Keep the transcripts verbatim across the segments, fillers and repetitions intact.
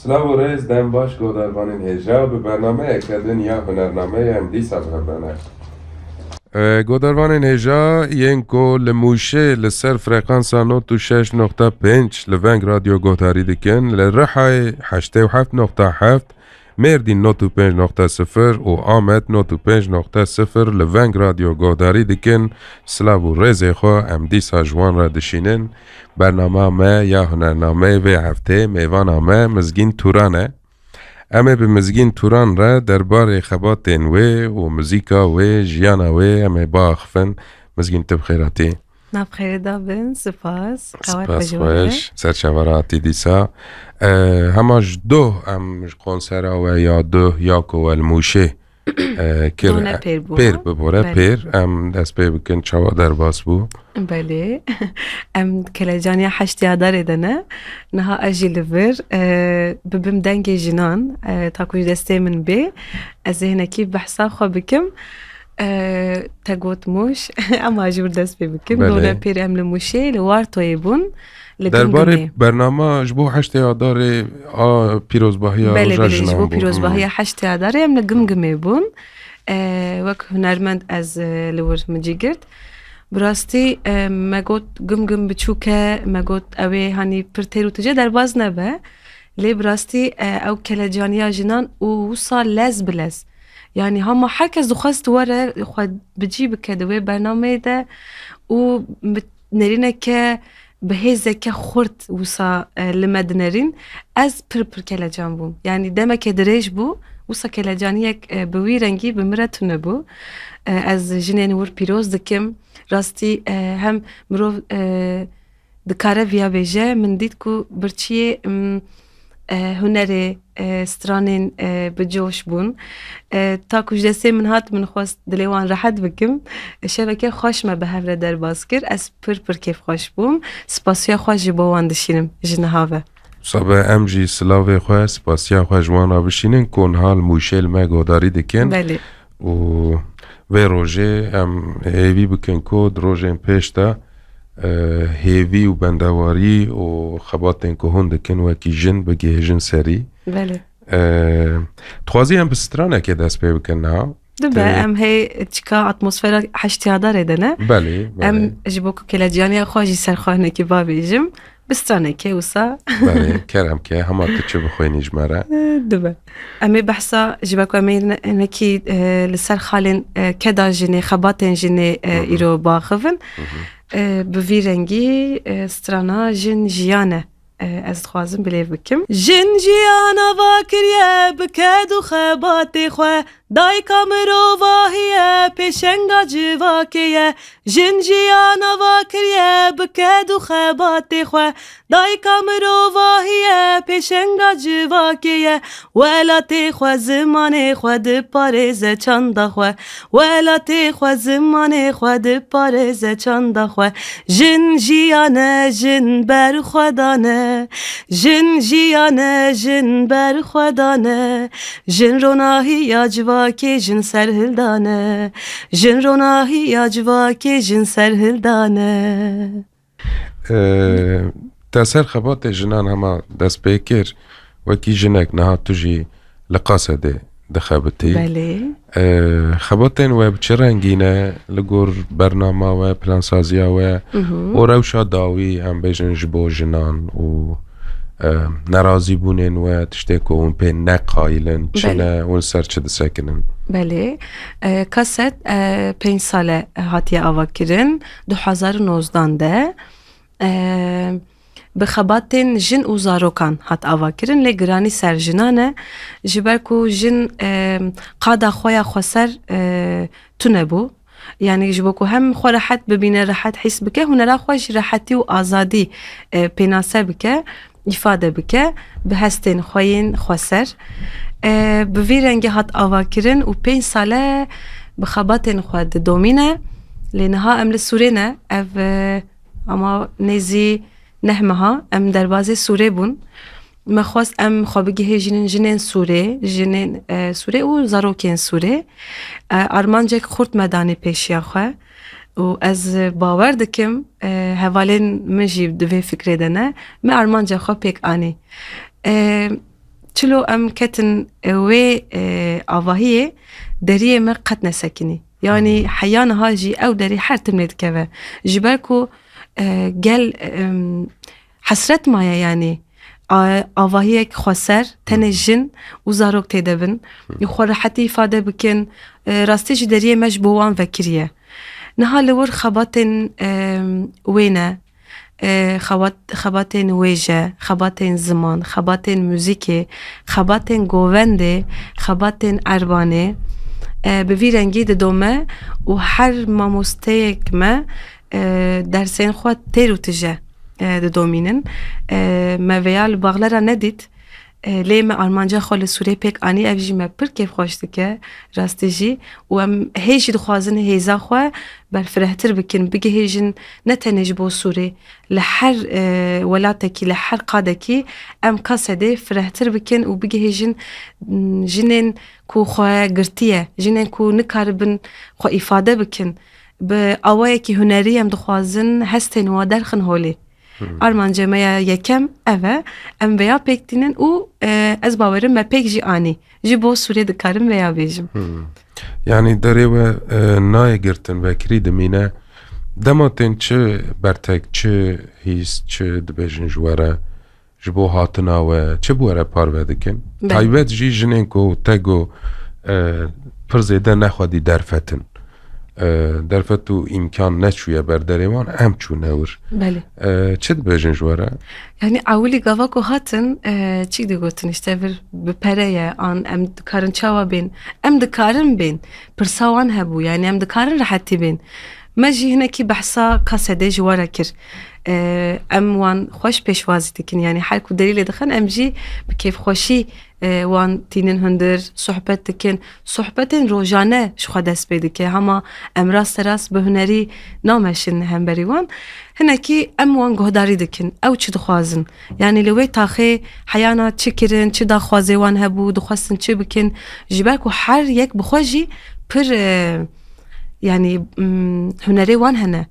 Silav û rêz, dem baş godarvanên hêja, bi bernameyeke din ya hunernameyê em dîsa bi hev re ne. E, godarvanên hêja yên ku li Mûşê li ser frekansa nod û şeş noqta pênc li Veng Radyo guhdarî dikin, li Rihayê heştê û heft noqta heft, Mêrdîn nod û pênc noqta sifir û Amed nod û pênc noqta sifir li Veng Radyo guhdarî dikin. Silav û rêzê xwe em dîsa ji wan re dişînin. Bernama me ya hunernameyê vê heftê mêvana me Mizgîn Turan e. Em ê bi Mizgîn Turan re derbarê xebatên wê û muzîka wê, jiyana wê em ê biaxivin. Mizgîn, tu bi xêr hatî. Nav xêrê da bin, spas. Qewet Spas xweş, ser çava re hatî dîsa. E, hema ji doh em ji konsera we ya doh ya ku we li Mûşê, e, kir, Doh ne e, pêr bû, pêr ha? bibore, Belê. pêr. Em dest pê bikin çawa derbas bû. Belê. Em kelecaniya heştê Adarê de ne. Niha ez jî li vir, e, bibim dengê jinan, e, ta ku ji destê min bê. Ez ê hinekî behsa xwe bikim. E, te got Mûş, em a ji wir dest pê bikim. Belê. Doh ne pêr em li Mûşê, li Wartoyê bûn. Li Derbarê Gimgimê. bernama ji bo heştê Adarê a pîrozbahiya Belê, roja belê, ji jinan bo bû. pîrozbahiya Hmm. heştê Adarê em li Gimgimê bûn. E, wek hunermend ez, e, li wir min cî girt. Bi rastî, e, me got Gimgim biçûk e, me got ew ê hanî pir têr û tije derbas nebe. Lê bi rastî, e, ew kelecaniya jinan û wisa lez bi lez. Yanî hema her kes dixwest were xwe bi cî bike di wê bernameyê de û bi nêrîneke bi hêzeke xurt wisa, e, li me dinerîn. Ez pir pir kelecan bûm. Yanî demeke dirêj bû, wisa kelecaniyek, e, bi wî rengî bi min re tune bû. E, ez jinên wir pîroz dikim. Rastî, e, hem mirov, e, dikare viya bêje, min dît ku birçiyê, m, e, hunerê, e, stranên, e, bi coş bûn. E, ta ku ji destê min hat, min xwest dilê wan rehet bikim. E, şeveke xweş me bi hev re derbas kir. Ez pir pir kêfxweş bûm. Spasiya xwe ji bo wan dişînim ji niha ve. Sabe em jî silavê xwe, spasiya xwe ji wan re bişînin ku niha li Mûşê li me godarî dikin. Belê. Û vê rojê em hêvî bikin ku di rojên pêş de, e, hêvî û bendewarî û xebatên ku hûn dikin wekî jin bigihêjin serî. Belê. E, dixwazî em bi stranekê dest pê bikin niha. Dibe, Tê- em hey çika atmosfera heştê Adarê de ne? Belê, belê. Em ji bo ku keleciyaniya xwe jî ser xwe hinekî bavêjim. Bi stranekê wisa. Belê, kerem ke, hema tu çi bixwînî ji me re. E, dibe. Em ê behsa, ji ber ku em ê ne-, hinekî, e, li ser xalên, e, keda jinê, xebatên jinê, e, Hı hı. îro biaxivin. Hı hı. E, bi vî rengî, e, strana Jin Jiyan e. E, ez dixwazim bilêv bikim. Jin jiyana va kiriye bi ked û xebatê xwe. Dayika mirovahiye pêşenga civakê ye. Jin jiyana va kiriye bi ked û xebatê xwe. Dayika mirovahiye pêşenga civakê ye. Welatê xwe, zimanê xwe diparêze çanda xwe. Welatê xwe, zimanê xwe diparêze çanda xwe. Jin jiyan e, jin berxwedan e. Jin jiyan e, jin berxwedan e. Jin ronahiya civakê, jin serhildan e. Jin ronahiya civakê, jin serhildan e. Ee, te ser xebatê jinan hema dest pê kir. Wekî jinek niha tu jî li Qasedê dixebitî. Belê. Ee, xebatên we bi çi rengî ne li gor bernama we, plansaziya we Mhm. û rewşa dawî, em bêjin, ji bo jinan û, e, nerazîbûnên we, tiştê ku hûn pê ne qayil in, çi Belê. ne, hûn li ser çi disekinin? Belê. E, Kaset, e, pênc sale hatiye avakirin, du hezar û nozdan de. E, bi xebatên jin û zarokan hat avakirin, lê giranî ser jinan e, ji ber ku jin, e, qada xwe ya xweser, e, tune bû. Yanî ji bo ku hem xwe rehet bibîne, rehet hîs bike, hunera xwe jî rehetî û azadî, e, pênase bike, îfade bike, bi hestên xwe yên xweser. E, bi vî rengî hat avakirin û pênc sale bi xebatên xwe didomîne. Lê niha em li Sûrê ne, ev, e, ama nêzî neh meha em derbazê Sûrê bûn. Me xwest em xwe bigihêjînin jinên Sûrê, jinên, e, Sûrê û zarokên Sûrê. E, armancek xurt me danî pêşiya xwe û ez bawer dikim, e, hevalên min jî di vê fikrê de ne, me armanca xwe pêk anî. E, Çilo em ketin, e, wê, e, avahiyê, deriyê me qet nesekinî. Yanî heya niha jî ew derî her tim lê dikeve. Ji ber ku, e, gel, em, hesret maye yanî. A-, avahiyek xweser, tenê jin û zarok tê de bin. Xwe rehetî îfade bikin. E, rastî jî deriyê me ji bo wan vekiriye. Niha li wir xebatên, em, wê ne. E, xebat-, xebatên wêje, xebatên ziman, xebatên muzîkê, xebatên govendê, xebatên erbanê, e, bi vî rengî didome û her mamosteyek me, e, dersên xwe têr û tije, e, didomînin. E, me vêya li Baxlera nedît, e, lê me armanca xwe li Sûrê pêk anî, ev jî me pir kêfxweş dike, rastî jî. Û em hê jî dixwazin hêza xwe berfirehtir bikin, bigihêjin ne tenê ji bo Sûrê, li her, e, welatekî, li her qadekî em kasedê firehtir bikin û bigihêjin, m, jinên ku xwe girtiye, jinên ku nikaribin xwe îfade bikin, bi awayekî hunerî em dixwazin hestên wa derxin holê. Armanca me ya yekem ev e, em vêya pêk tînin û, e, ez bawerim me pêk jî anî. Ji bo Sûrê dikarim vêya bêjim. Yanî derê we, e, nayê girtin, vekirî dimîne. Dema tên çi bertek, çi hîs, çi dibêjin ji we re, ji bo hatina we, çi bi we re parve dikin? Belê. Taybet jî jinên ku te got, e, pir zêde nexwedî derfetin. E, derfet û îmkan neçûye ber derê wan, em çûne wir. Belê. E, çi dibêjin ji we re? Yanî ewilî gava ku hatin, e, çi digotin, işte vir bi pere ye, an em dikarin çawa bên? Em dikarin bên. Pirsa wan hebû, yanî em dikarin rehetî bên. Me jî hinekî behsa kasedê ji we re kir. E, em wan xweş pêşwazî dikin, yanî her ku derî lê dixin, em jî bi kêfxweşî, e, wan tînin hundir, sohbet dikin. Sohbetên rojane ji xwe dest pê dike. Hema em rasterast bi hunerî nameşin hemberî wan. Hinekî em wan guhdarî dikin. Ew çi dixwazin? Yanî li wê taxê heyana çi kirin, çi daxwazê wan hebû, dixwestin çi bikin? Ji ber ku her yek bi xwe jî pir, e, yanî, mm, hunerê wan hene.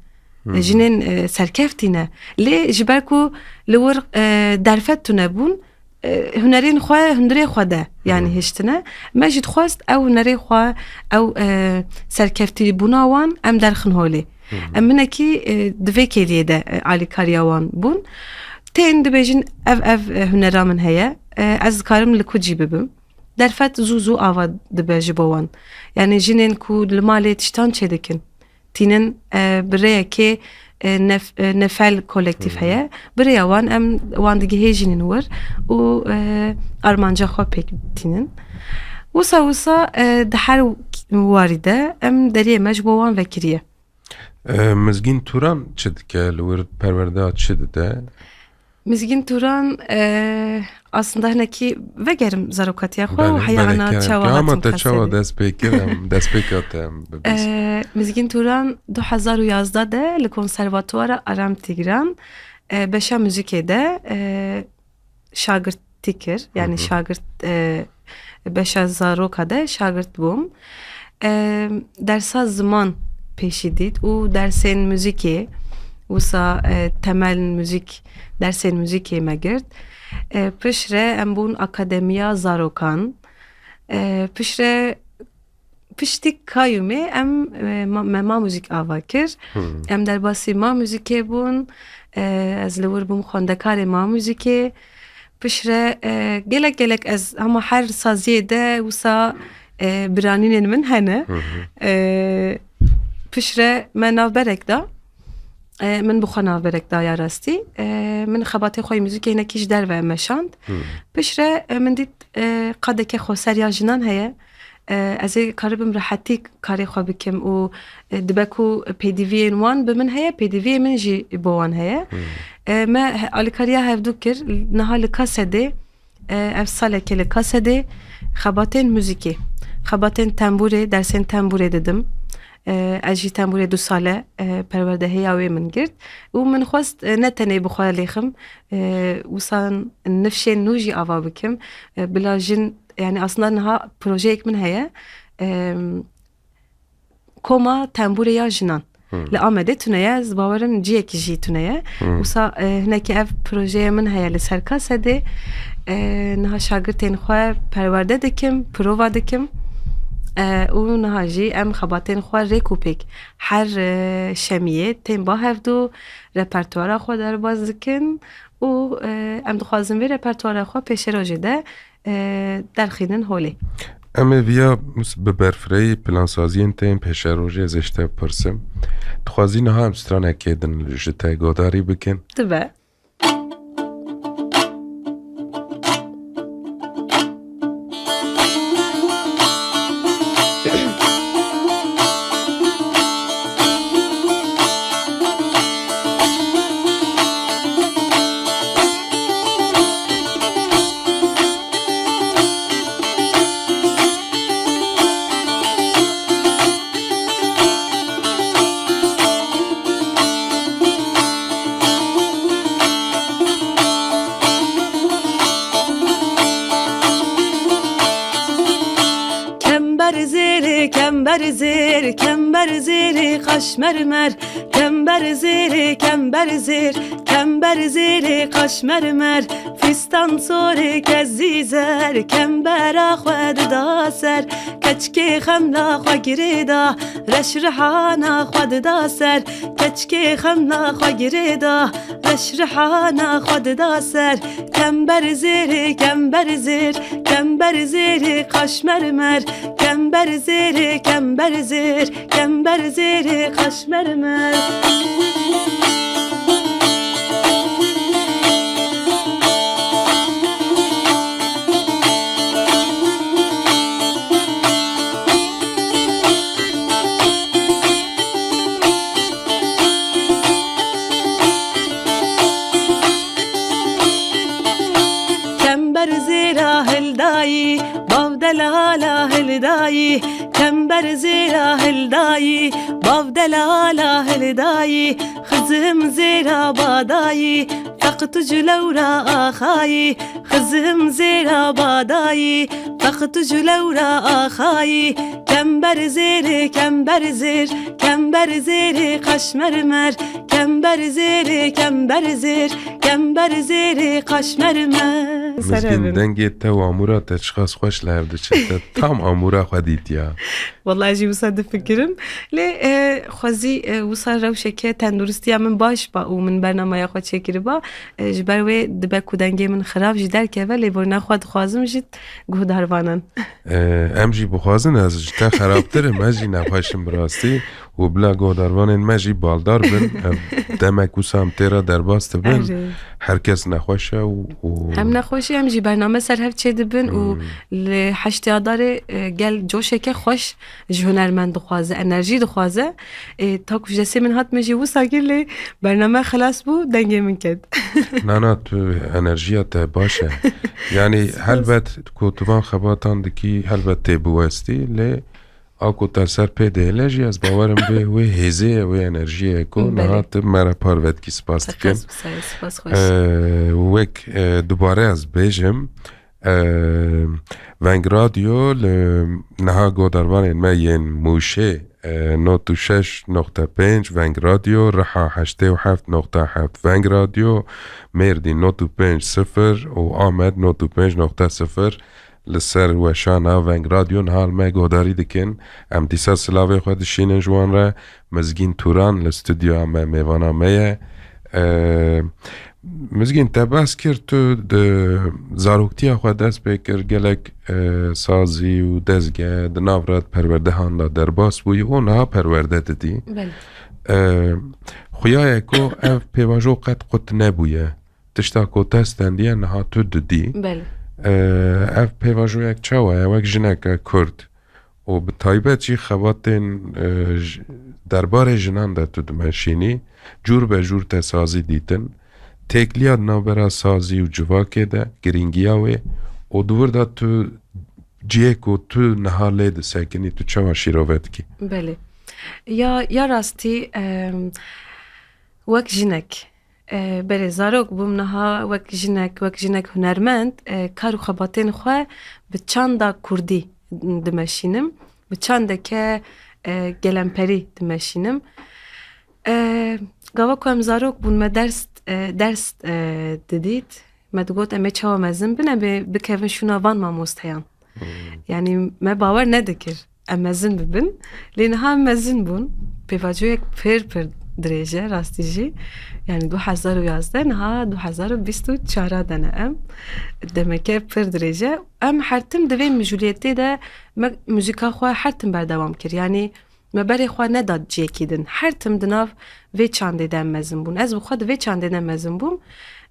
Jinên, e, serkeftî ne. Lê ji ber ku li wir, e, derfet tune bûn, e, hunerên xwe, hundirê xwe de, yanî hiştine. Me jî dixwest ew hunerê xwe, ew, e, serkeftîbûna wan em derxin holê. Em hinekî, e, di vê kêliyê de, e, alîkariya wan bûn. Tên dibêjin, ev, ev, e, hunera min heye. E, ez dikarim li ku cî bibim. Derfet zû zû ava dibe ji bo wan. Yanî jinên ku li malê tiştan çêdikin. Tînin, e, bi rêyekê, e, nef-, e, nefel kolektîf heye. Bi rêya wan em wan digihêjînin wir û, e, armanca xwe pêk tînin. Wisa wisa, e, di her warî de em deriyê me ji bo wan vekiriye. E, Mizgîn Turan çi dike? Li wir perwerdeya çi dide? Mizgîn Turan, e, aslında hinekî vegerim zarokatiya xwe û Belê, heya belê, ana kerem. Çawa Ama hatim te çawa kasedê. Dest pê kir, em destpêka te em bibîst. E, Mizgîn Turan du hezar û yazdeh de li Konservatuara Aram Tigran, e, beşa muzîkê de, e, şagirtî kir. Yanî şagirt, e, beşa zaroka de şagirt bûm. E, dersa ziman pêşî dît û dersên muzîkê, wisa, e, temel muzîk, dersên muzîkê me girt. E, piştre em bûn Akademiya Zarokan. E, piştre, piştî kayûmê em, e, ma, me ma muzîk ava kir. Em derbasî ma muzîkê bûn. E, ez li wir bûm xwendekarê ma muzîkê. Piştre, e, gelek gelek ez hema her saziyê de wisa, e, biranînên min hene. E, piştre me navberek da. E, min bi xwe navberek da ya rastî. E, min xebatê xwe yê muzîkê hinekî ji derve meşand. Piştre, e, min dît, e, qadeke xweser ya jinan heye. E, ez ê karibim rehetî karê xwe bikim û, e, dibe ku pêdiviyên wan bi min heye, pêdiviyê min jî bo wan heye. E, me he-, alîkariya hevdû kir, niha li Kasedê, e, ev saleke li Kasedê xebatên muzîkê, xebatên tembûrê, dersên tembûrê didim. E, ez jî tembûrê du sale, e, perwerdehiya wê min girt û min xwest, e, ne tenê bi xwe lêxim, e, wisa nifşên nû jî ava bikim. E, bila jin, yani aslında niha projeyek min heye. E, Koma tembûrê ya jinan. Li Amedê tune ye, ez bawerim ciyekî jî tune ye. Wisa, e, hinekî ev projeyê min heye li ser kasedê. E, niha şagirtên xwe perwerde dikim, prova dikim. E, û niha jî em xebatên xwe rêk û pêk her, e, şemiyê tên ba hevdû, repertuara xwe derbas dikin û, e, em dixwazin vê repertuara xwe pêşerojê de, e, derxînin holê. Em ê viya bi berfirehî plansaziyên tên pêşerojê ez ê ji te bipirsim. Dixwazî niha em stranekê din ji te godarî bikin? Dibe. Kember zêrê, kember zêr, kember zêrê qaş mermer. Kember zêrê, kember zêr, kember zêrê qaş mermer. Fîstan sorê kezî zer, kembera xwe dida ser. Keçkê xemla xwe girêda, reş rihana xwe dida ser. Keçkê xemla xwe girêda, reş rihana xwe dida ser. Kember zêrê, kember zêr, kember zêrê qaş mermer. Kember zêrê, kember zêr, kember zêrê qaş mermer. Kember zêra hildayî, bav delala hildayî. Kember zêra hildayî, bav delala hildayî. Xizim zêra badayî, feq tu ji lewra axayî. Xizim zêra badayî, feq tu ji lewra axayî. Kember zêrê, kember zêr, kember zêrê qaş mermer. Kember zêrê, kember zêr, kember zêrê qaş mermer. Mizgîn, dengê te û amûra te çiqas xweş li hev diçin. Te tam amûra xwe dîtiya. Wallahî jî wisa difikirim. Lê, e, xwezî, e, wisa rewşeke tenduristiya min baş ba û min bernameya xwe çêkiriba. E, ji ber wê dibe ku dengê min xirab jî derkeve, lê borîna xwe dixwazim ji guhdarvanan. E, em jî bixwazin, ez ji te xerabtir im, ez jî nexweş im bi rastî. Û bila guhdarvanên me jî baldar bin. Em demek wisa em tê re derbas dibin. Erê. Her kes nexweş e û, û Hem nexweşî hem jî bername ser hev çêdibin û Hmm. li heştê Adarê, e, gel coşeke xweş ji hunermend dixwaze, enerjî dixwaze. E, ta ku ji destê min hat me jî wisa kir lê bername xelas bû, dengê min ket. Na, na, tu enerjiya te baş e. Yanî Spas. Helbet ku tu van xebatan dikî, helbet tê biwestî, lê a ku te ser pê dihêle jî ez bawerim vê, wê hêzê ye, wê enerjiyê ye ku Belê. niha tu me re parve dikî. Spas dikim. Spas, spas, spas xweş. Ee, wek, e, dubare ez bêjim, e, Veng Radyo li niha godarvanên me yên Mûşê, e, nod û şeş noqte pênc Veng Radyo, Riha heştê û heft noqte heft Veng Radyo, Mêrdîn nod û pênc sifir û Amed nod û pênc noqte sifir. Li ser weşana Veng Radyo niha li me guhdarî dikin. Em dîsa silavê xwe dişînin ji wan re. Mizgîn Turan li stûdyoya me mêvana me ye. Ee, Mizgîn, te behs kir, tu di zaroktiya xwe dest pê kir, gelek, e, sazî û dezge di nav re perwerdehan de derbas bûyî û niha perwerde didî. Belê. Ee, Xuya ye ku ev pêvajo qet qut nebûye. Tişta ku te stendiye niha tu didî. Belê. Ee, ev pêvajoyek çawa ye? Wek jineke Kurd û bi taybet jî xebatên, e, j-, derbarê jinan de tu dimeşînî, cûr be cûr te sazî dîtin. Têkliya di navbera sazî û civakê de, girîngiya wê û di wir de tu cihê ku tu niha lê disekinî, tu çawa şîrove dikî? Belê. Ya, ya rastî, em, wek jinek, E, berê zarok bûm, niha wek jinek, wek jinek hunermend, e, kar û xebatên xwe bi çanda kurdî dimeşînim, bi çandeke, e, gelemperî dimeşînim. E, Gava ku em zarok bûn, me ders, e, ders e, didît. Me digot, em ê çawa mezin bin, em ê bikevin şûna van mamosteyan. Hmm. Yani me bawer nedikir em mezin bibin. Lê niha em mezin bûn. Pêvajoyek pir pir dirêj e, rastî jî. Yani du hezar û yazdeh, niha du hezar û bîst û çar de ne em. Demeke pir dirêj e. Em her tim di vê mijûliyetê de me muzîka xwe her tim berdewam kir. Yani me berê xwe neda ciyekî din. Her tim di nav vê çandê de em mezin bûn. Ez bi xwe di vê çandê de mezin bûm.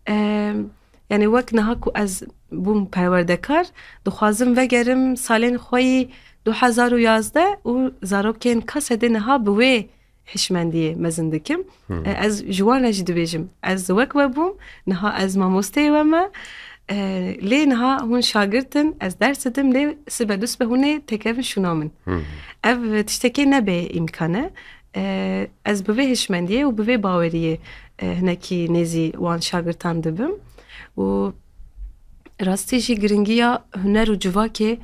Em, Yani wek niha ku ez bûm perwerdekar, dixwazim vegerim salên xwe yî du hezar û yazdeh û zarokên kasedê niha bi wê hişmendiyê mezin dikim. Hmm. E, ez ji wan re jî dibêjim, ez wek we bûm, niha ez mamosteyê we me. E, lê niha hûn şagirt in, ez ders didim, lê sibe du sibe hûn ê tekevin şûna min. Hmm. Ev tiştekê ne bê îmkan e. E, ez bi vê hişmendiyê û bi vê baweriyê, e, hinekî nêzî wan şagirtan dibim. Û rastî jî giringiya huner û civakê,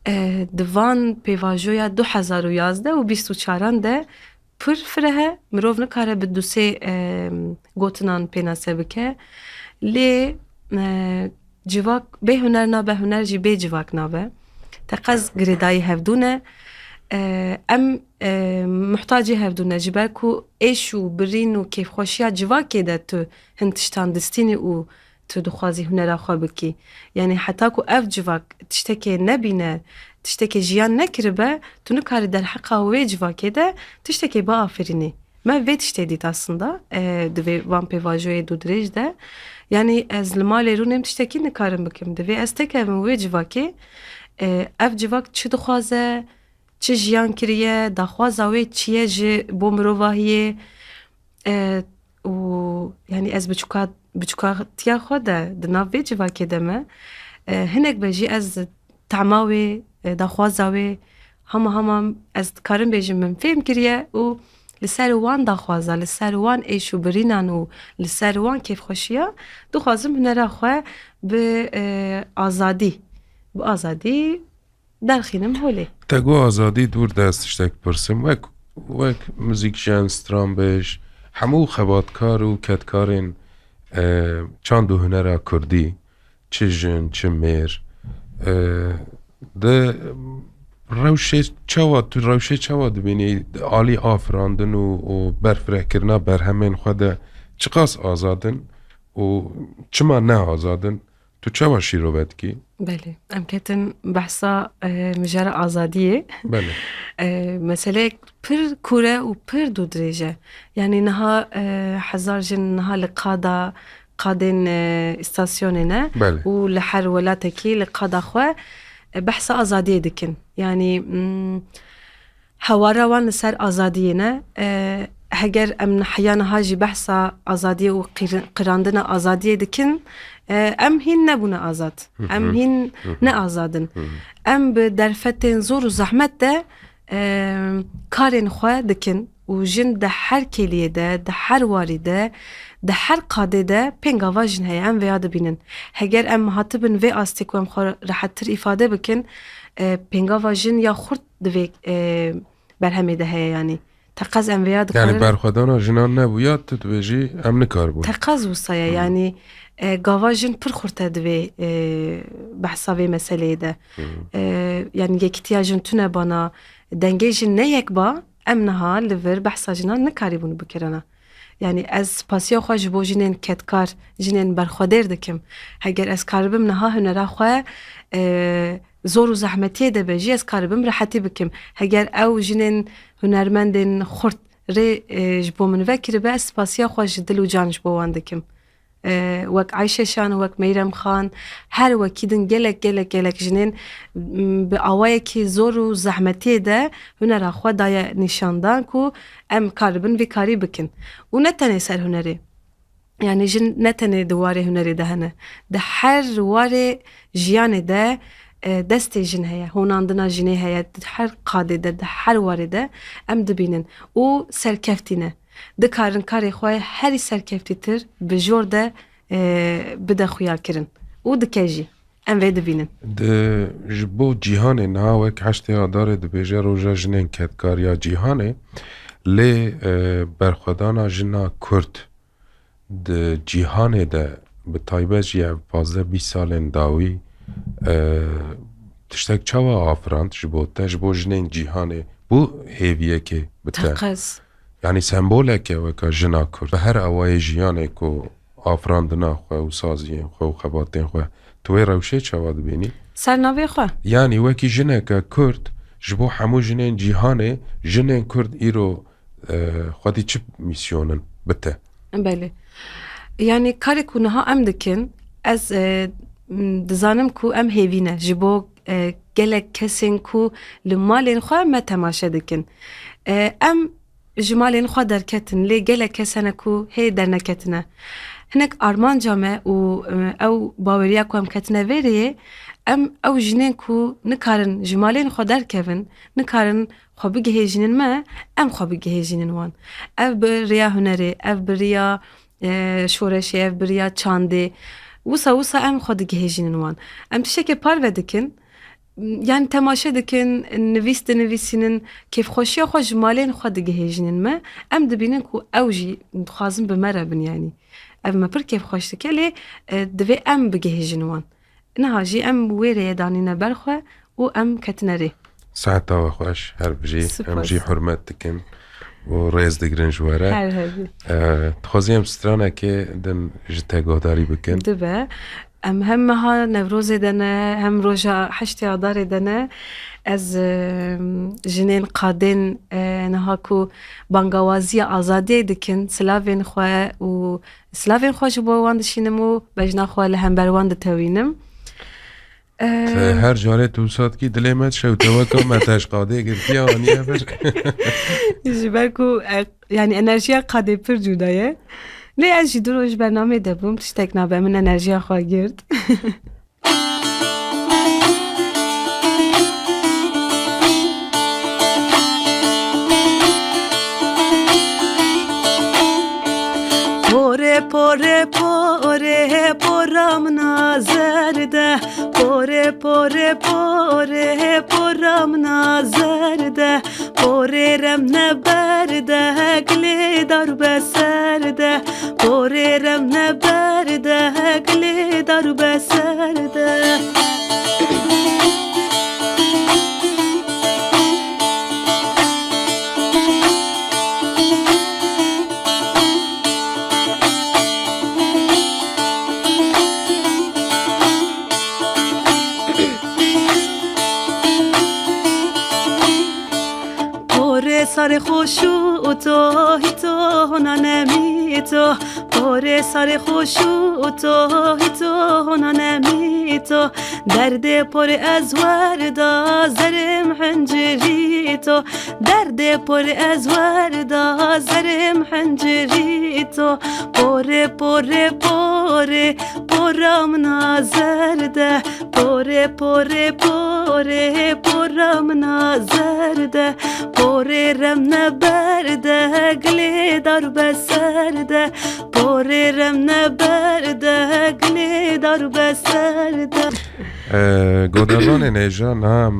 e, di van pêvajoya du hezar û yazdeh û bîst û çaran de pir fireh e. Mirov nikare bi du sê, e, gotinan pênase bike. Lê, e, civak bê huner nabe, huner jî bê civak nabe. Teqez girêdayî hevdû ne. E, em, e, muhtacî hevdû ne. Ji ber ku êş û birîn û kêfxweşiya civakê de tu hin tiştan distînî û tu dixwazî hunera xwe bikî. Yani heta ku ev civak tiştekê nebîne, tiştekê jiyan nekiribe, tu nikarî derheqa wê civakê de tiştekê biafirînî. Me vê tiştê dît aslında, e, di vê van pêvajoyê dûdirêj de. Yani ez li malê rûnêm tiştekî nikarim bikim. Divê ez tekevim wê civakê, e, ev civak çi dixwaze, çi jiyan kiriye, daxwaza wê çi ye ji bo mirovahiyê. E, û yani ez biçûka-, biçûkatiya xwe de di nav vê civakê de me. E, hinek be jî ez tama wê, e, daxwaza wê hema hema ez dikarim bêjim min fêm kiriye û li ser wan daxwaza, li ser wan êş û birînan û li ser wan kêfxweşiya dixwazim hunera xwe bi, e, azadî, bi azadî derxînim holê. Te got azadî, dûr de ez tiştek pirsim. Wek, wek muzîkjen, stranbêj, hemû xebatkar û kedkarên, e, çand û hunera kurdî, çi jin, çi mêr, e, di rewşê çawa, tu rewşê çawa dibînî, alî afirandin û, û berfirehkirina berhemên xwe de çiqas azad in û çima ne azad in? Tu çawa şîrove dikî? Belê. Em ketin behsa, e, mijara azadiyê. Belê. E, meseleyek pir kûr e û pir dûdirêj e. Yani niha, e, hezar jin niha li qada, qadên, e, îstasyonê ne. Belê. Û li her welatekî li qada xwe, e, behsa azadiyê dikin. Yani, mm, hewara wan li ser azadiyê ne. E, heger em niha ya niha jî behsa azadiyê û qîr-, qirandina azadiyê dikin, e, em hîn nebûne azad. Hı hı. Em hîn Hı hı. ne azad in. Hı hı. Em bi derfetên zor û zehmet de, e, karên xwe dikin û jin di her kêliyê de, di her warî de, di her qadê de pêngava jin heye. Em vêya dibînin. Heger em hatibin vê astê ku em xwe rehettir îfade bikin, e, pêngava jin ya xurt di vê, e, berhemê de heye, yanî. Teqez em vêya Yani dikarin. Berxwedana jinan nebûya, tu dibêjî em nikaribûn. Teqez wisa ye, Hmm. yanî, e, gava jin pir xurt e di vê, e, behsa vê meseleyê de. Hmm. E, yani yekitiya jin tune bana, dengê jin ne yek ba, em niha li vir behsa jinan nikarîbûn bikirina. Yani ez spasiya xwe ji bo jinên kedkar, jinên berxwedêr dikim. Heger ez karibim niha hunera xwe, e, zor û zehmetiyê de be jî ez karibim rehetî bikim. Heger ew jinên hunermendên xurt rê, e, ji bo min vekiribe, ez spasiya xwe ji dil û can ji bo wan dikim. E, wek Ayşe Şan, wek Meyrem Xan, her wekî din gelek, gelek, gelek jinên, m, bi awayekî zor û zehmetiyê de hunera xwe daye nîşandan ku em karibin vî karî bikin. Û ne tenê ser hunerê. Yani jin ne tenê di warê hunerê de hene. Di her warê jiyanê de, e, destê jin heye, honandina jinê heye, di her qadê de, di her warê de em dibînin. Û serkeftî ne. Dikarin karê xwe herî serkeftîtir bi jor de, e, bide xuyakirin. Û dike jî. Em vê dibînin. Di, ji bo cîhanê niha wek heştê Adarê dibêje Roja Jinên Kedkar ya Cîhanê. Lê, e, berxwedana jina Kurd di cîhanê de, bi taybet jî ev pazdeh bîst salên dawî, e, tiştek çawa afirand ji bo te, ji bo jinên cîhanê? Bû hêviyekê bi te? Teqez. Yanî semboleke weka jina Kurd. Bi her awayê jiyanê ku afirandina xwe û saziyên xwe û xebatên xwe, tu wê rewşê çawa dibînî? Ser navê xwe. Yanî wekî jineke Kurd, ji bo hemû jinên cîhanê, jinên Kurd îro, e, xwedî çi mîsyon in bi te? Belê. Yanî karê ku niha em dikin, ez, e, m, dizanim ku em hêvî ne ji bo, e, gelek kesên ku li malên xwe me temaşe dikin. E, em ji malên xwe derketin, lê gelek kes hene ku hê derneketine. Hinek armanca me û, e, ew baweriya ku em ketine vê rêyê, em ew jinên ku nikarin ji malên xwe derkevin, nikarin xwe bigihêjînin me, em xwe bigihêjînin wan. Ev bi riya hunerê, ev bi riya, e, şoreşê, ev bi riya çandê. Wisa wisa em xwe digihêjînin wan. Em tiştekê parve dikin, yanî temaşe dikin, nivîs dinivîsînin, kêfxweşiya xwe ji malên xwe digihêjînin me. Em dibînin ku ew jî dixwazin bi me re bin, yanî. Ev me pir kêfxweş dike, lê, e, divê em bigihêjin wan. Niha jî em wê rêyê danîne ber xwe û em ketine rê. Saeta we xweş, her bijî. Spas. Em jî hurmet dikin û rêz digirin ji we re. Her hebî. E, dixwazî em stranekê din ji te guhdarî bikin. Dibe. Em hem meha Newrozê de ne, hem roja heştê Adarê de ne. Ez, e, jinên qadên, e, niha ku bangawaziya azadiyê dikin, silavên xwe û silavên xwe ji bo wan dişînim û bejna xwe li hember wan ditewînim. Te Em, her carê tu wisa dikî, dilê me dişewite, weka me te ji qadê girtiye aniye vir. Ji ber ku, e, yanî enerjiya qadê pir cuda ye. Lê ez jî du roj bernamê de bûm, tiştek nabe, min enerjiya xwe girt. Pore, pore, pore, pora min a zerde. Pore, pore, pore, pora min a zerde. Porê remne berde, gilê dar be serde. Porê remne berde, gilê dar be serde. Porê sarê xoşû û to hîto hona nemîto. Porê sarê xoşû û to hîto hona nemîto. Derdê porê ez werda zerê min hincirîto. Derdê porê ez werda zerê min hincirîto. Porê, porê, porê, pora min a zerde. Porê, porê, porê, pora min a zerde. Porê remne berde, gilê dar be serde. Porê remne berde, gilê dar be serde. E, godarvanên hêja niha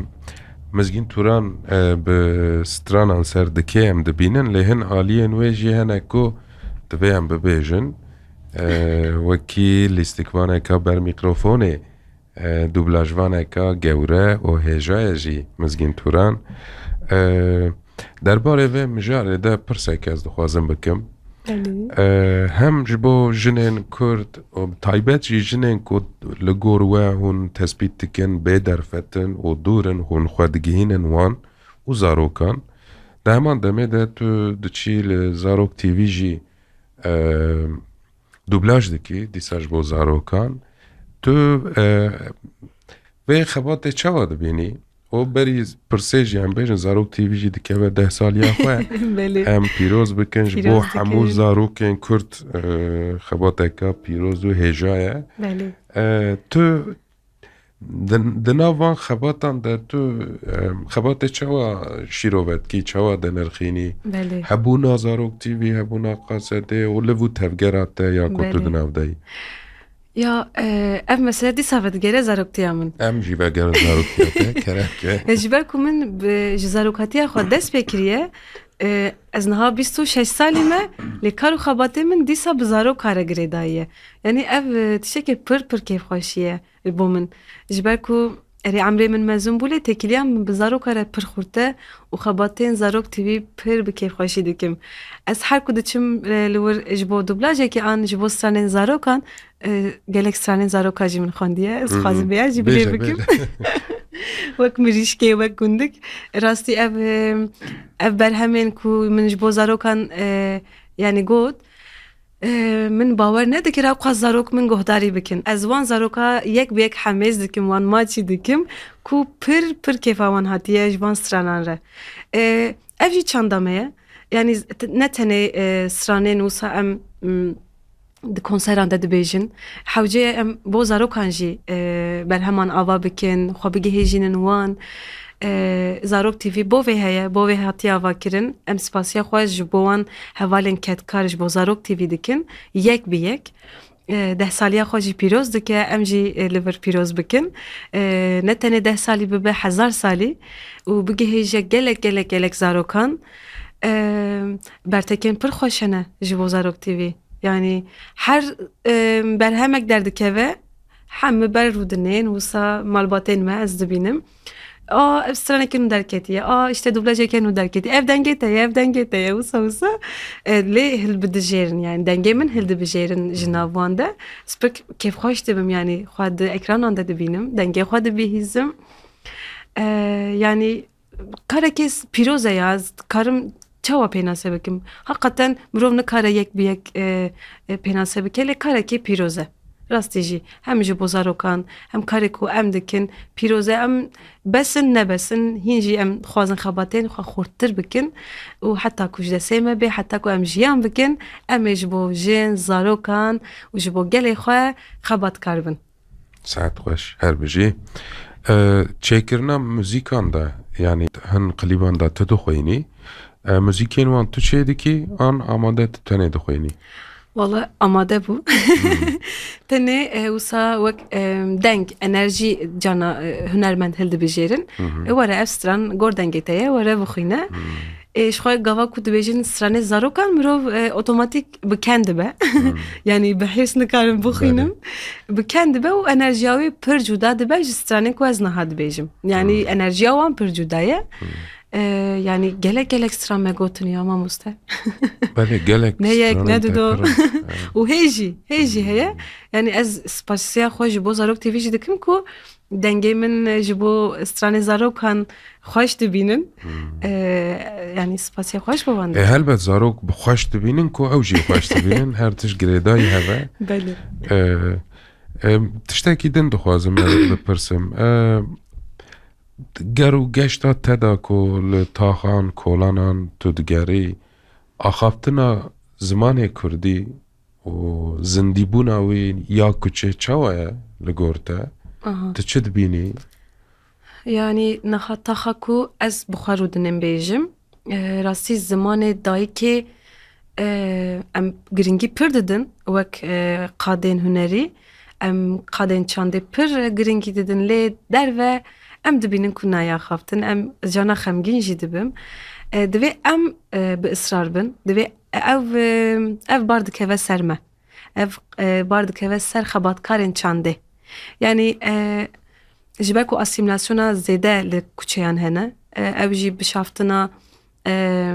Mizgîn Turan, e, bi stranan ser dikê em dibînin, lê hin aliyên wê jî hene ku divê em bibêjin. E, wekî lîstikvaneka ber mîkrofonê, e, dublajvaneka gewre û hêja ye jî Mizgîn Turan. E, derbarê vê mijarê de pirsek ez dixwazim bikim. Belê. E, hem ji bo jinên Kurd û bi taybet jî jinên ku li gor we hûn tespît dikin bê derfetin û dûr in, hûn xwe digihînin wan û zarokan. Di heman demê de tu diçî li Zarok T V jî, e, dublaj dikî, dîsa ji bo zarokan. Tu, e, vê xebatê çawa dibînî? Û berî pirsê jî em bêjin, Zarok T V jî dikeve deh saliya xwe. Belê. Em pîroz bikin ji bo Pîroz hemû dikin. Zarokên Kurd, e, xebateka pîroz û hêja ye. Belê. E, tu di, di nav van xebatan de tu, e, xebatê çawa şîrove dikî, çawa dinirxînî? Belê. Hebûna Zarok T V, hebûna Qasedê û liv û tevgera te ya ku tu Belê. Di nav de yî? Ya, e, ev mesele dîsa vedigere zaroktiya min. Em jî vegerin zaroktiya te, kerem ke. Ya, ji ber ku min bi, ji zarokatiya xwe dest pê kiriye, E, ez niha bîst û şeş salî me, lê kar û xebatê min dîsa bi zaroka re girêdayî ye. Yanî ev, e, tiştekê pir pir kêfxweşî ye bo min. Ji ber ku erê emrê min mezin bû, lê têkiliya min bi zaroka re pir xurt e û xebatên Zarok T V pir bi kêfxweşî dikim. Ez her ku diçim, e, li wir ji bo dublajekê an ji bo stranên zarokan, e, gelek stranên zaroka jî min xwendiye. Ez Hı hı. dixwazim vêya jî Bêje, bilê bikim. bêje. Wek mirîşkê, wek gundik. Rastî ev, e, ev berhemên ku min ji bo zarokan, e, yanî got, e, min bawer nedikir ew qas zarok min guhdarî bikin. Ez wan zaroka yek bi yek hemêz dikim, wan maçî dikim ku pir, pir kêfa wan hatiye ji van stranan re. E, ev jî çanda me ye. Yanî t-, ne tenê, e, stranên wisa em, m, di konseran de dibêjin. Hewce ye em bo zarokan jî, e, berheman ava bikin, xwe bigihêjînin wan. E, Zarok T V bo vê heye, bo vê hatiye avakirin. Em spasiya xwe ji bo wan hevalên kedkar ji bo Zarok T V dikin, yek bi yek. E, deh saliya xwe jî pîroz dike, em jî, e, li vir pîroz bikin. E, ne tenê deh salî bibe, hezar salî û bigihêje gelek, gelek, gelek zarokan. E, bertekên pir xweş hene ji bo Zarok T V. Yanî her, e, berhemek derdikeve, heme ber rûdinên, wisa malbatên me ez dibînim. A, ev straneke nû derketiye. A, işte dublajeke nû derketiye. Ev dengê te ye, ev dengê te ye, wisa, wisa. E, lê hilbidijêrin, yani dengê min hildibijêrin ji nav wan de. Ez pir kêfxweş dibim, yani xwe di ekranan de dibînim, dengê xwe dibihîzim. E, yani karekê s-, pîroz e ya, ez dikarim çawa pênase bikim? Heqeten mirov nikare yek bi yek, e, e, pênase bike, lê karekê pîroz e. Rastî jî hem ji bo zarokan, hem karê ku em dikin, pîroz e, em besin nebesin, hîn jî em dixwazin xebatên xwe xurttir bikin û heta ku ji destê me bê, heta ku em jiyan bikin, em ê ji bo jin, zarokan û ji bo gelê xwe xebatkar bin. Saet xweş, her bijî. E, çêkirina muzîkan de, yanî hin klîban de tu dixwînî, e, muzîkên wan tu çêdikî, an amade tu tenê dixwînî? Wala amade bû. Hmm. Tenê, e, wisa wek, e, deng, enerjî cana, e, hunermend hildibijêrin. Hı hı. E, were ev stran gor dengê te ye, were bixwîne. Hmm. E, ji xwe gava ku dibêjin stranê zarokan, mirov, e, otomatîk bi ken dibe. Hmm. Yani bi hêrs nikarim bixwînim. Belê. Bi ken dibe û enerjiya wê pir cuda dibe ji stranên ku ez niha dibêjim. Yani Hmm. enerjiya wan pir cuda ye. Hmm. E, yani gelek gelek stran me gotin ya mamoste. Belê, gelek Ne yek, stranên ne te dudo. pir in. Evet. Û hê jî, hê jî Hmm. heye. Yani ez spasiya xwe ji bo Zarok T V jî dikim ku dengê min ji bo stranê zarokan xweş dibînin. Hmm. E, yani spasiya xweş bo wan E, dikim. helbet zarok bi xweş dibînin ku ew jî xweş dibînin. Her tişt girêdayî heve. Belê. E, e, tiştekî din dixwazim ez bipirsim. E, ger û geşta te de ku li taxan, kolanan tu digerî, axaftina zimanê kurdî û zindîbûna wî ya kuçê çawa ye li gor te? Aha. Tu çi dibînî? Yani niha taxa ku ez bi xwe rûdinêm bêjim, e, rastî zimanê dayikê, e, em giringî pir didin wek, e, qadên hunerî. Em qadên çandê pir giringî didin, lê derve em dibînin ku nayaxaftin, em cana xemgîn jî dibim. E, divê em, e, bi israr bin, divê ev, e, ev bar dikeve ser me. Ev, e, bar dikeve ser xebatkarên çandê. Yani, e, ji ber ku asîmîlasyona zêde li kuçeyan hene, e, ew jî bişaftina, e,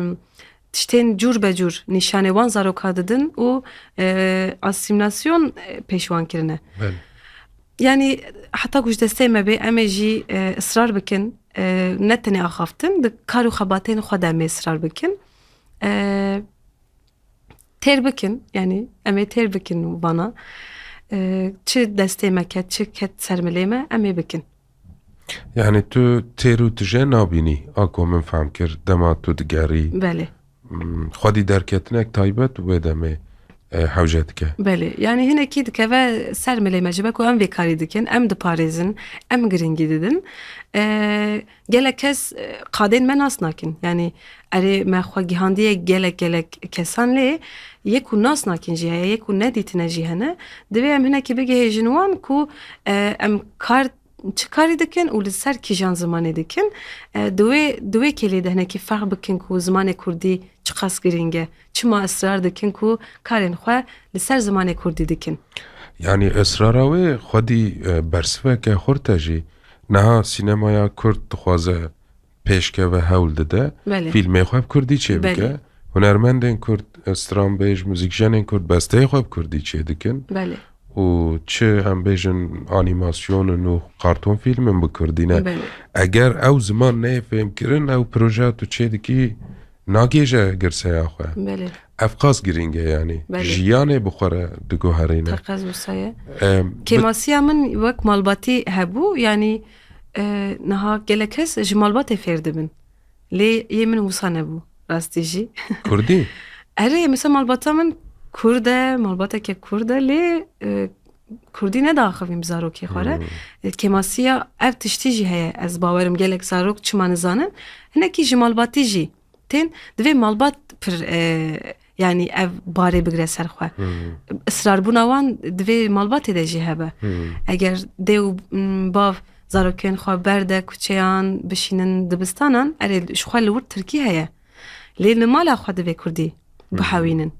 tiştên cûr be cûr nîşanê wan zaroka didin û, e, asîmîlasyon, e, pêş wan kirine. Belê. Yani heta ku ji destê me bê, em ê jî, e, israr bikin, e, ne tenê axaftin, di kar û xebatên xwe de em ê israr bikin. E, têr bikin, yani em ê têr bikin vana. E, çi destê me ket, çi ket ser milê me, em ê bikin. Yani tu têr û tije nabînî, a ku min fehm kir, dema tu digerî. Belê. Hmm, xwedî derketinek taybet wê demê, e, hewce dike. Belê. Yani hinekî dikeve ser milê me, ji ber ku em vê karî dikin, em diparêzin, em giringî didin. E, gelek kes, e, qadên me nas nakin. Yani erê me xwe gihandiye gelek gelek kesan, lê yek ku nas nakin jî heye, yek ku nedîtine jî hene. Divê em hinekî bigihêjin wan ku, e, em kar çi karî dikin û li ser kîjan zimanê dikin. E, di wê, di wê kêlê de hinekî ferq bikin ku zimanê kurdî çiqas girîng e. Çima israr dikin ku karên xwe li ser zimanê kurdî dikin? Yanî israra wê xwedî e, bersiveke xurt e jî. Niha sînemaya kurd dixwaze pêşkeve, hewl dide, Belê. Fîlmê xwe bi kurdî çêbike. Belê. Hunermendên kurd, stranbêj, muzîkjenên kurd besteyê xwe bi kurdî çêdikin. Belê. Û çi em bêjin anîmasyonin û karton fîlmin bi kurdî ne. Belê. Eger ew ziman neyê fêhmkirin, ew projeya tu çêdikî nagêje girseya xwe. Belê. Ev qas girîng e yanî. Belê. Jiyanê bi xwe re diguherîne. Teqez wisa ye. Em, bi- Kêmasiya min wek malbatî hebû, yanî e, niha gelek kes ji malbatê fêr dibin. Lê yê min wisa nebû, rastî jî. Kurdî? Erê, mesela malbata min kurd e, malbateke kurd e, lê e, kurdî nedaxivîn bi zarokê xwe re. E, Kêmasiya ev tiştî jî heye, ez bawerim gelek zarok çima nizanin. Hinekî ji malbatî jî tên, divê malbat pir e, yanî ev barê bigire ser xwe. Israrbûna wan divê malbatê de jî hebe. Eger dê û m, bav zarokên xwe berde kuçeyan, bişînin dibistanan, erê, ji xwe li wir tirkî heye. Lê li mala xwe divê kurdî bihewînin.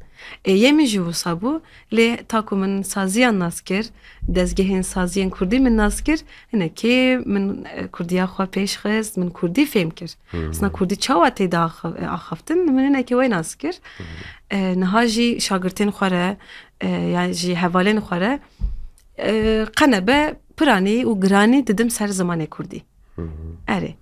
Ê, yê min jî wisa bû, lê ta ku min saziyan nas kir, dezgehên saziyên kurdî min nas kir, hinekî min e, kurdiya xwe pêş xist, min kurdî fêm kir. Aslında kurdî çawa tê de axa- axaftin, min hinekî wê nas kir. E, niha jî şagirtên xwe re, e, yan jî hevalên xwe re e, qenebe piranî û giranî didim ser zimanê kurdî. Erê.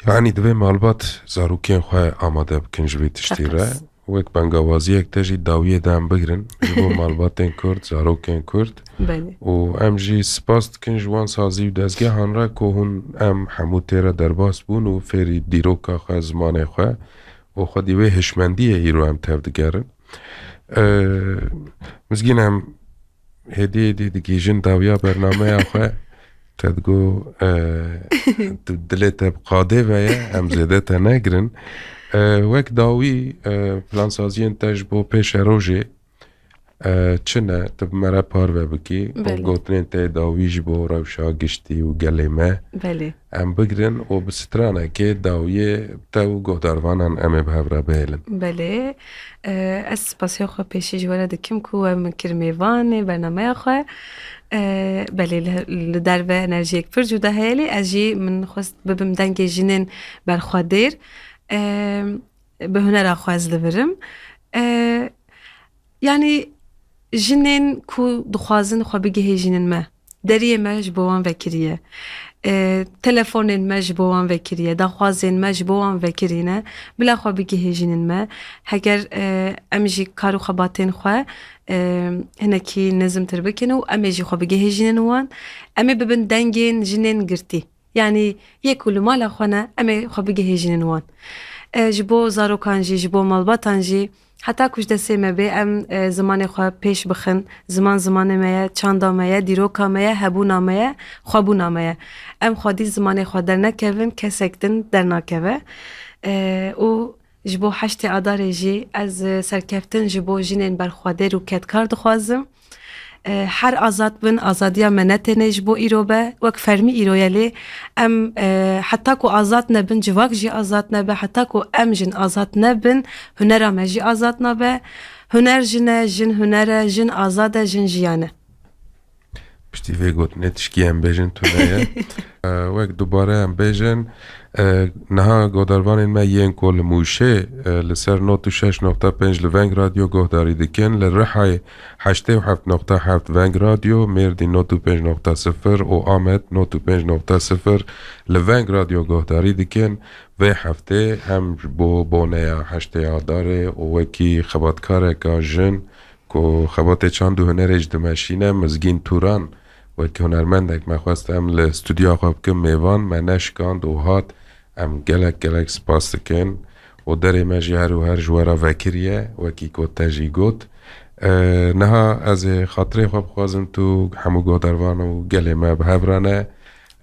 Yanî divê malbat zarokên xwe amade bikin ji vê tiştî re. Teqez. Wek bengawaziyek te jî dawiyê de em bigrin ji bo malbatên kurd, zarokên kurd. Belê. Û em jî spas dikin ji wan sazî û dezgehan re ku hûn em hemû tê re derbas bûn û fêrî dîroka xwe, zimanê xwe û xwedî wê hişmendiyê îro em tevdigerin. E, Mizgîn, em hêdî hêdî digihîjin dawiya bernameya xwe. Te digo e, tu dilê te bi qadê ve ye, em zêde te negirin. E, wek dawî e, plansaziyên te ji bo pêşerojê e, çi ne? Tu bi me re parve bikî. Belê. Gotinên te yê dawî ji bo rewşa giştî û gelê me Belê. em bigrin û bi stranekê dawiyê te û godarvanan em ê bi hev re bihêlin. Belê. E, ez spasiya xwe pêşî ji we re dikim ku we min kir mêvanê bernameya xwe. E, belê, li, li derve enerjiyek pir cuda heye, lê ez jî min xwest bibim dengê jinên berxwedêr. E, bi hunera xwe ez divirim. E, yanî jinên ku dixwazin xwe bigihêjînin me, deriyê me ji bo wan vekiriye. E, telefonên me ji bo wan vekiriye, daxwazên me ji bo wan vekirîne. Bila xwe bigihêjînin me. Heger e, em jî kar û xebatên xwe e, hinekî nizimtir bikin û em ê jî xwe bigihêjînin wan, em ê bibin dengên jinên girtî. Yanî yê ku li mala xwe ne, em ê xwe bigihêjînin wan. E, ji bo zarokan jî, ji bo malbatan jî, heta ku ji destê me bê, em e, zimanê xwe pêş bixin. Ziman zimanê me ye, çanda me ye, dîroka me ye, hebûna me ye, xwebûna me ye. Em xwedî zimanê xwe dernekevin, kesek din dernakeve. E, û ji bo heştê Adarê jî ez e, serkeftin ji bo jinên berxwedêr û kedkar dixwazim. E, her azad bin, azadiya me ne tenê ji bo îro be, wek fermî îro ye, lê em e, heta ku azad nebin, civak jî azad nebe, heta ku em jin azad nebin, hunera me jî azad nabe. Huner jin e, jin huner e, jin azad e, jin jiyan e. Piştî vê gotinê tişkî em bêjin tune ye. E, wek dubare em bêjin, e, niha godarvanên me yên ku li Mûşê e, li ser nod û şeş nokta pênc li Veng Radyo guhdarî dikin, li Rihayê heştê û heft nokta heft Veng Radyo, Mêrdîn nod û pênc nokta sifir û Amed nod û pênc nokta sifir li Veng Radyo guhdarî dikin. Vê heftê em ji bo boneya heştê Adarê û wekî xebatkareka jin ku xebatê çand û hunerê jî dimeşîne, Mizgîn Turan, wekî hunermendek me xwest em li stûdyoya xwe bikin mêvan, me neşikand û hat. Em gelek gelek spas dikin û derê me jî her û her ji we re vekiriye, wekî ku te jî got. E, niha ez ê xatirê xwe bixwazim, tu hemû godarvan û gelê me bi hev re ne,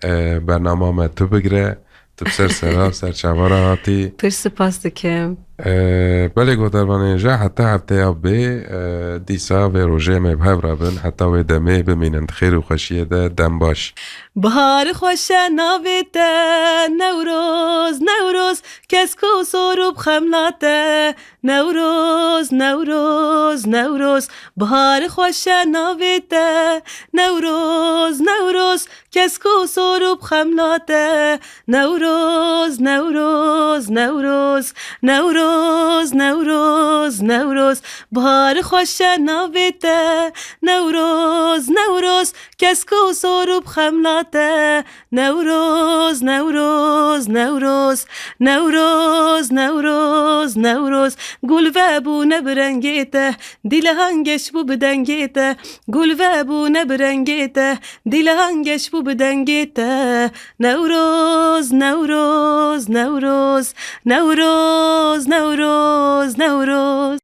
e, bernama me tu bigire, tu bi ser sera, ser çava re hatî. Pir spas dikim. Ee, belê guhdarvanên hêja, heta hefteya bê, e, dîsa vê rojê em ê bi hev re bin, heta wê demê bimînin di xêr û xweşiyê de, dem baş. Bihar xweş e navê te, Newroz, Newroz, kesk û sor û bi xemla te, Newroz, Newroz, Newroz, bihar xweş e navê te, Newroz, Newroz, kesk û sor û bi xemla te, Newroz, Newroz, Newroz, Newroz, Newroz, Newroz, bihar xweş e navê te, Newroz, Newroz, kesk û sor û bi xemla te, Newroz, Newroz, Newroz, Newroz, Newroz, Newroz, gul vebûne bi rengê te, dîlehan geş bû bi dengê te, gul vebûne bi rengê te, dîlehan geş bû bi dengê te, Newroz, Newroz, Newroz, Newroz, Newroz, Newroz.